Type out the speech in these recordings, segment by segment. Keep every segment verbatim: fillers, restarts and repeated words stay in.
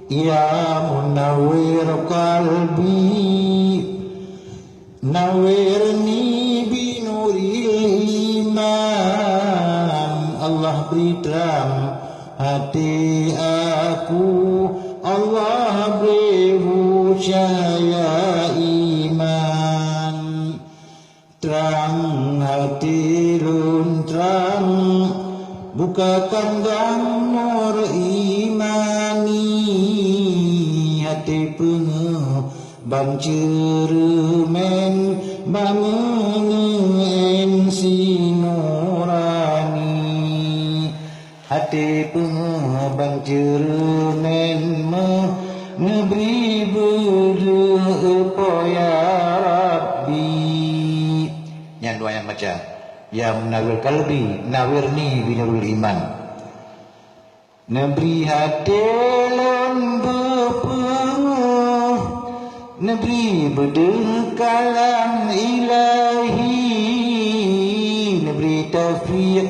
Ya munawwir qalbi, nawwirni binuril iman. Allah bri trang hati aku, Allah bri cahaya iman. Trang hati lôn trang, bukakan gang nur imani. Hati peungeuh ban ceureumen, ban meuneueng sinurani. Hati peungeuh ban ceureumen, meuneubri beudeuh Po ya Rabbi. Nyan doa nyang baca, "Ya munawwir qalbi, nawwirni binuril iman." Neubri hati lôn beupeungeuh, neubri beudeuh kalam Ilahi, neubri taufik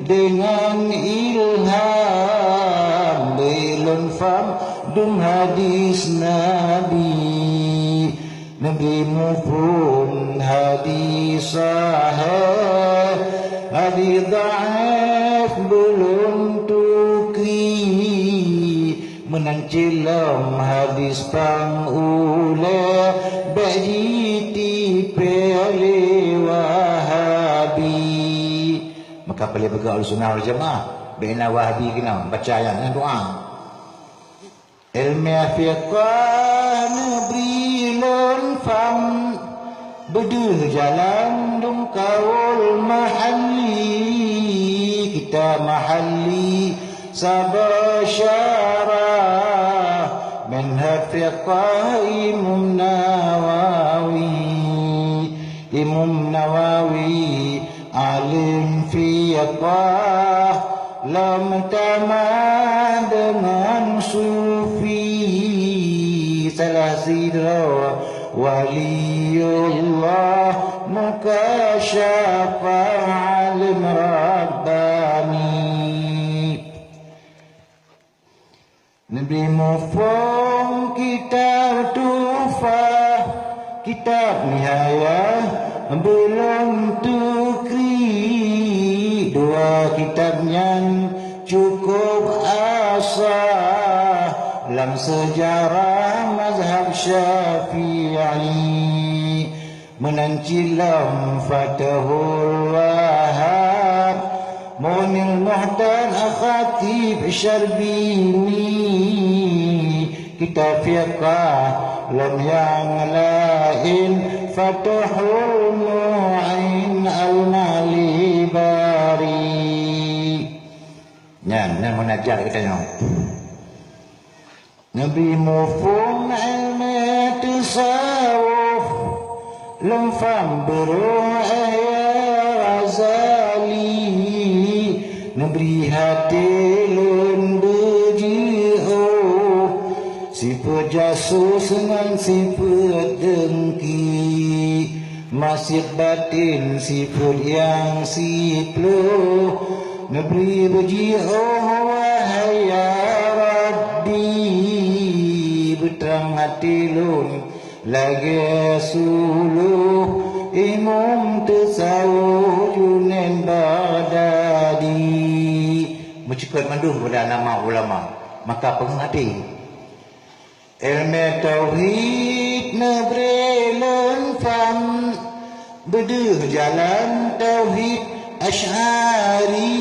deungon ilham, beu lôn faham dum hadis Nabi. Neubri muphom hadis sahih, hadis dhaif beu lôn tukri. Meunan cit lom hadis pang ulée, bék jitipée lé Wahabi. Maka paleng peugah Ahlussunnah wal Jamaah, bék na Wahabi keunoe, baca nyan, nyan doa. Ilmu fiqah neubri lôn faham, beudeuh jalan dum kaul mahalli, kitab mahalli saboh syarah, manhaj fiqah Imam Nawawi. Imam Nawawi além fiqah, lom tamah deungon sufi, salah sidroe waliullah, mukasyafah além rabbani. Neubri muphom kitab Tuhfah, kitab Nihayah beu lôn tukri. Dua kitab nyan cukup asah lam seujarah mazhab Syafi'i. Meunan cit lom Fathul Wahhab, Mughniul Muhtaj, Khatib Syarbini, kitab fiqah lom nyang laén, Fathul Mu'in, Al-Malibari. Nyan, nyan munajat geutanyoe. Neubri muphom ilmu tasawuf, lôn faham beuroh Ihya Ghazali, neubri até lôn beujiôh, sifeuet jasus ngon sifeuet deungki. Maksiet baten sifeuet nyang siplôh, neubri beujiôh, wahai ya Rabbi, beutrang até lôn lagée suluh imum tasawuf Junaid Baghdadi. Meucukot mandum beuda nama ulama, maka peungeuh até. Ilmu tauhid neubri lôn faham, beudeuh jalan tauhid Asy'ari,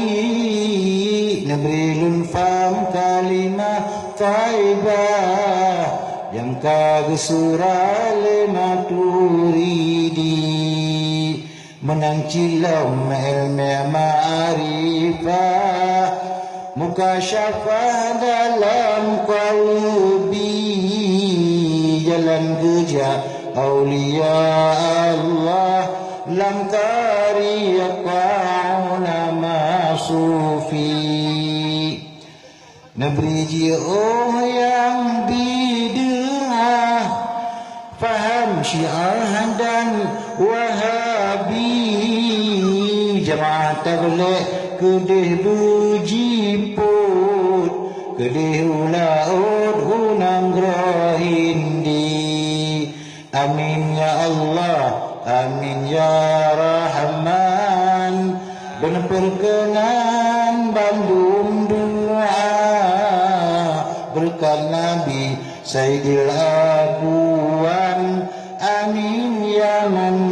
neubri lôn faham kalimah thaibah nyang ka geusura lé Maturidi. Meunan cit lom ilmu ma'rifah, mukasyafah dalam qalbi, jalan geujak aulia Allah lam tariqah ulama sufi. Neubri jiôh nyang bid'ah, faham Syiah dan Wahabi. Jamaah Tabligh keudeh beujipot, keudeh u laôt u Amin ya Allah, amin ya Rahman. Beuneupeurkeunan bandum doa beureukat Nabi Saidil Aqwam. Amin ya Man